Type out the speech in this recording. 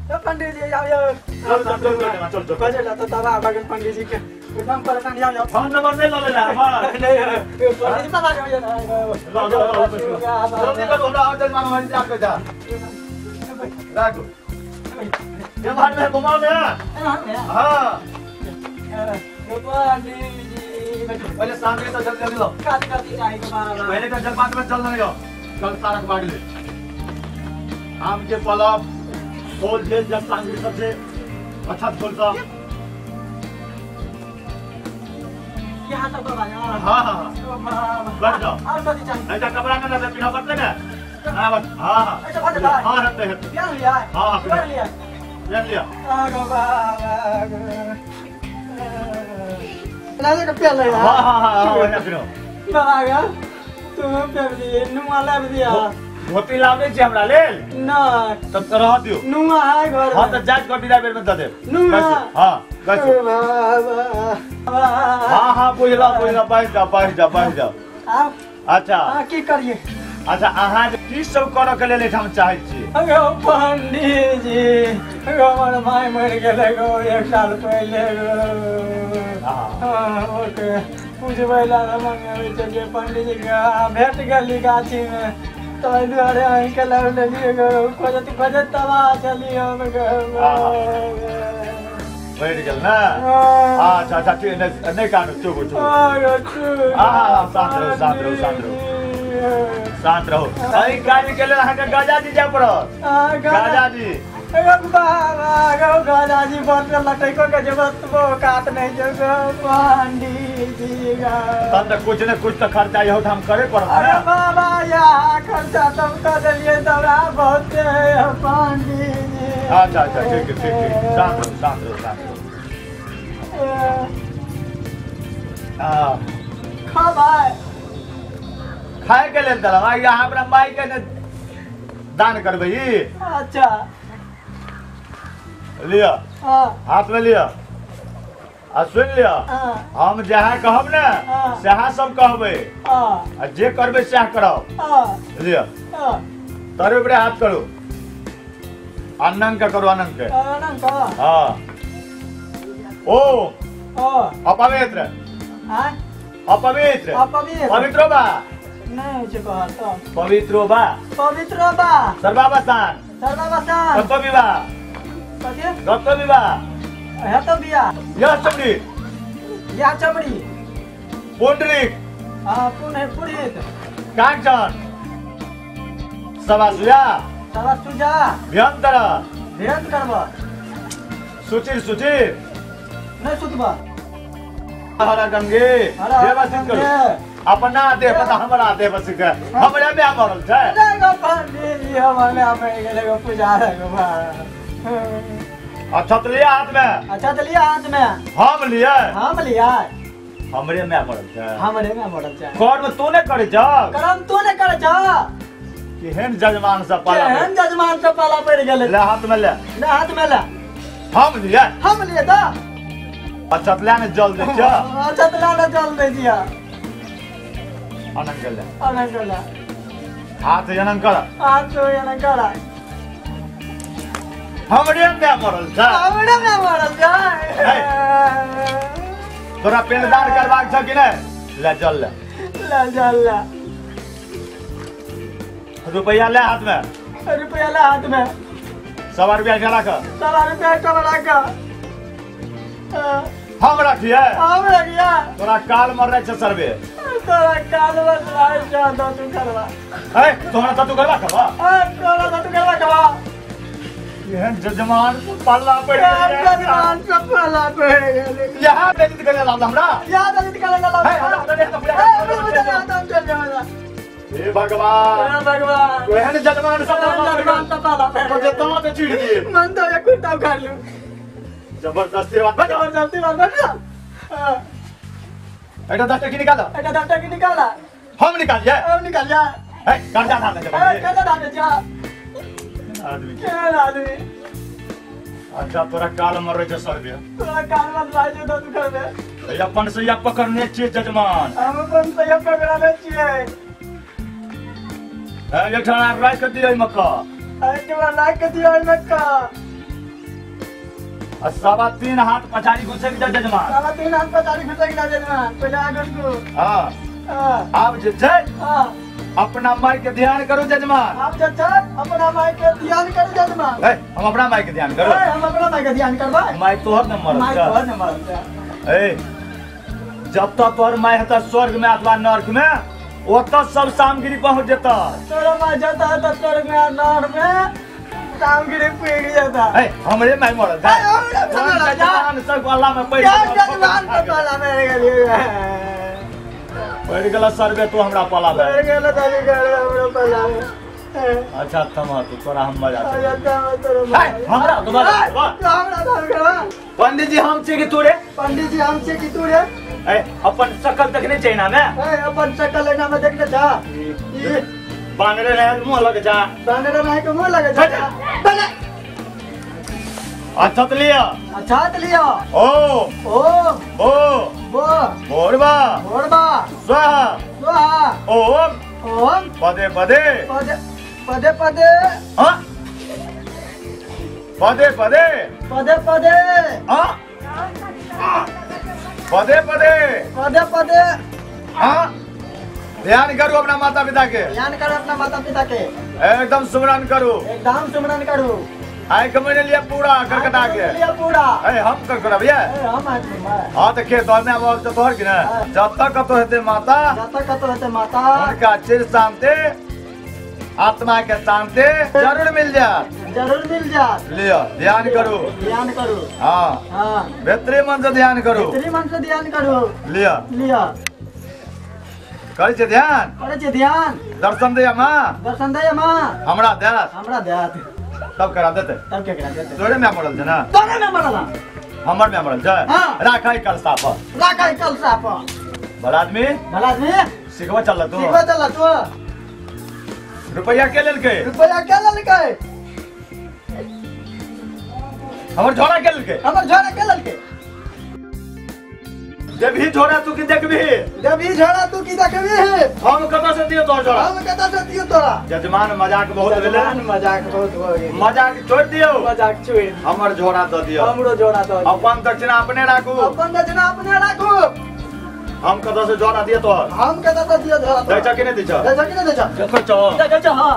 पंडित जी आओ आओ चल चल चल चल चल बजे ला तो तबाह भगन पंडित जी के एकदम परेशान आओ आओ फोन नंबर नहीं लो लेला हमर नहीं पंडित जी बाबा जाओ लो लो जल्दी करू हमरा और जल मांग जा के जा राखू ये भाड़ में घुमाओ ने। हां पंडित जी पहले सामने तो जल्दी जल्दी लो काटी काटी चाहिए बाबा पहले तो जलपान में चल नहीं हो चल सारा बांट ले आम के पलव फूल जेल जब सामग्री सबसे अच्छा फूल सब यहाँ सब बाबा। हाँ हाँ बैठ जाओ और कथी चाहिए ऐसा कपड़ा ना लगे पीना पड़ते ना। हाँ बस हाँ हाँ ऐसा बात है। हाँ रखते हैं प्यार लिया हाँ प्यार लिया प्यार लिया आगो बाबा ना का प्यार लिया। हाँ हाँ हाँ वही फिर बाबा का तुम प्यार दिए नुआ ला दिया धोती लाबै छी हमरा लेल ना तब तो रह दियो नुआ है घर हां त जात कर बिदा बेर में the देब नुआ हां बस हां हां बुझला बुझला बैठ जा बैठ जा बैठ जा। अच्छा हां की करिए। अच्छा अहाँ की सब करऽ के लेल एठाम चाहै छी? अगो पंडित जी हमर माय मरि गेलै गो 1 साल पहिले गो। हां ओके पूजबै ला मंगबै छलियै पंडित जी के भेट गेली गाछी में तो दुआरे अहीं लग लेलियै गो खोजत खोजत तबाह छलियै हम गो। बैठ गेल ना। अच्छा अच्छा ठीक नहीं कानू चुप चुप। हां शांत रहो शांत रहो शांत रहो शांत रहो। एहि काज के लेल अहाँके गाजा जी जाय पड़त। गाजा जी बाबा गो गाजा जी बड़ लटको के जबतबो काट नहीं जगो पंडित जी गा। तब त कुछ ने कुछ त खर्चा इहो ठाम करे पड़त। अरे बाबा या खर्चा तब कर देलियै तब बहुत पंडित जी। अच्छा अच्छा ठीक ठीक ठीक शांत रहो शांत रहो शांत रहो। हां खबाय खाए के लेल देलहुँ आइ अहाँ हमरा माय के ने दान करबै। अच्छा लिअ हाथ में लिअ आ सुन लिअ हम जहाँ कहब ने सएह सब कहबै आ जे करबै सएह करब। लिअ तरे ऊपरे हाथ करू अनंग के करू अनंग के। हाँ ओ अपवित्र अपवित्र पवित्रो बा नहीं छै कहल तो पवित्रो बा पवित्रो बा सर्वावस्थान सर्वावस्थान गत्व विवाह कथी गत्व विवाह है तो बियाह यह चमड़ी यह चमड़ी पुंडरीक हां पुणे पुरीत कांचन सवासुया सवासुजा व्यंतर व्यंत करब सुचिर सुचिर नहीं सुतबा हर गंगे देवसित करू अपना देह पता हमरा देह बस के हमरे माय मरल छै नहीं गो पंडित जी हमर माय मरि गेलै गो पूजा गो। अच्छा तो लिया हाथ में। अच्छा तो लिया हाथ में हम लिया हम लिया हमरे माय मरल छै हमरे माय मरल छै कर्म तू ने करै छ कर्म तू ने करै छ केहन जजमान से पाला केहन जजमान से पाला पड़ गेलै। ले हाथ में ले ले हाथ में ले हम लिया हम लिया त अच्छा तो ले ने जल दे छ। अच्छा तो ले ने जल दे दिया अनंग ले अनंग ले हाथ अनंग कर हाथ अनंग कर हमरे माय मरल छ हमरे माय मरल छ। तोरा पिंडदान करबाक छ कि नै? ले जल ले ले जल ले रुपया ले हाथ में रुपया ले हाथ में 100 रुपया के राख 100 रुपया के राख हम रखिए हम रखिए तोरा काल मर रहे छ सर्वे तोरा काल मर रहे छ तो तू करवा ए तोरा तो तू करवा खबा ए तोरा तो तू करवा खबा केहन जजमान से पाला पड़ गेल जजमान से पाला पड़ गेल। यहाँ बेइज्जती करे ला हमरा यहाँ बेइज्जती करे ला हमरा हे भगवान हे भगवान केहन जजमान से पाला पड़ तो जतना पे चीड़ दिए मन तो एक कुत्ता उखाड़ लू जबरदस्ती बात जबरदस्ती बात बन एटा 10 टकी निकाल एटा 10 टकी निकाल हम निकालिए हम निकालिए ए कर्जा धान दे ए कर्जा धान दे जा आदमी के आदमी। अच्छा तोरा काल मर रहे छ सर्वे तोरा काल मर रहे छ तो तू करबे अपन से या पकड़ने छियै जजमान हम अपन से या पकड़ने छियै। ए एकठा राख दियै मक्का ए तोरा राख दियै मक्का। आ 3.25 हाथ पछाड़ी घुसक जा जजमान। 3.25 हाथ पछाड़ी घुसक जा जजमान पहिले आगे को। हां आब जे छै अपना माई के ध्यान करू जजमान। आब जे छै अपना माई के ध्यान करू जजमान। ए हम अपना माई के ध्यान करू। ए हम अपना माई के ध्यान करबै। माई तोहर न मरल। माई तोहर न मरल। ए जब तक तोहर माई हेतऽ स्वर्ग में अथवा नर्क में ओतऽ सब सामग्री पहुँच जेतऽ। तोरा माई जतऽ हेतऽ स्वर्ग में आ नर्क में सामग्री पुग जेतऽ। ए हमरे माई मरल। ए जजमान सब गला में पड़ि गेल। जजमान सब गला में गेलियै। पड़ि गेल सर्वे तू हमरा पला में। पड़ि गेल तभी गेल हमरा पला में। अच्छा थमा तू तोरा हम मजा छै। हमरा हमरा पंडित जी हम छी कि तू रे? पंडित जी हम छी कि तू रे? ए अपन शकल देखने छै ना में? ए अपन शकल ऐना में देखने छा। ई बानरे रहे मुंह लग जा। बानरे रहे के मुंह लग जा। अच्छा त लिया। अच्छा त लिया। ओम ओम बो बो भोरबा भोरबा स्वाहा स्वाहा ओम ओम पदे पदे पदे पदे पदे। हां पदे पदे पदे पदे। हां पदे पदे पदे पदे। हां ध्यान करू अपना माता पिता के। ध्यान करू अपना माता पिता के। एकदम सुमरन करू। एकदम सुमरन करू। आइ के महीने लिया पूरा करकटा के लिया पूरा। ए हम कर करब ये। ए हम आइ हां त खेत में आब त तोहर कि ना। जब तक कतो हेते माता, जब तक कतो हेते माता उनका चिर शांति आत्मा के शांति जरूर मिल जात। जरूर मिल जात। लियो ध्यान करू। ध्यान करू। हां हां बेहतरीन मन से ध्यान करू। बेहतरीन मन से ध्यान करू। लियो लियो करै छै ध्यान। करै छै ध्यान। दर्शन दे मां। दर्शन दे मां। हमरा देत। हमरा देत। तब करा देते। तब के करा देते? तोरे में मरल छै ना। तोरे में मरल। हमर में मरल छै। राखै कलसा पर। राखै कलसा पर। भला आदमी। भला आदमी। सिखबो चल तू। सिखबो चल तू। रुपया के लेलकै? रुपया के लेलकै? हमर झोरा के लेलकै? हमर झोरा के लेलकै? देबही झोरा तू की देखबही? देबही झोरा तू की देखबही? हम कतऽ से दियौ तोहर झोरा? हम कतऽ से दियौ तोरा? जजमान मजाक बहुत भेलै। जजमान मजाक बहुत हो गेल। मजाक छोड़ि दियौ। मजाक छोड़ि। हमर झोरा दऽ दियौ। हमरो झोरा दऽ दियौ। अपन दक्षिणा अपने राखू। अपन दक्षिणा अपने राखू। हम कतऽ से झोरा दियौ तोहर? हम कतऽ से दियौ झोरा? दै छ कि नै दै छ? दै छ कि नै दै छ? देखै छौ? देखै छौ। हां।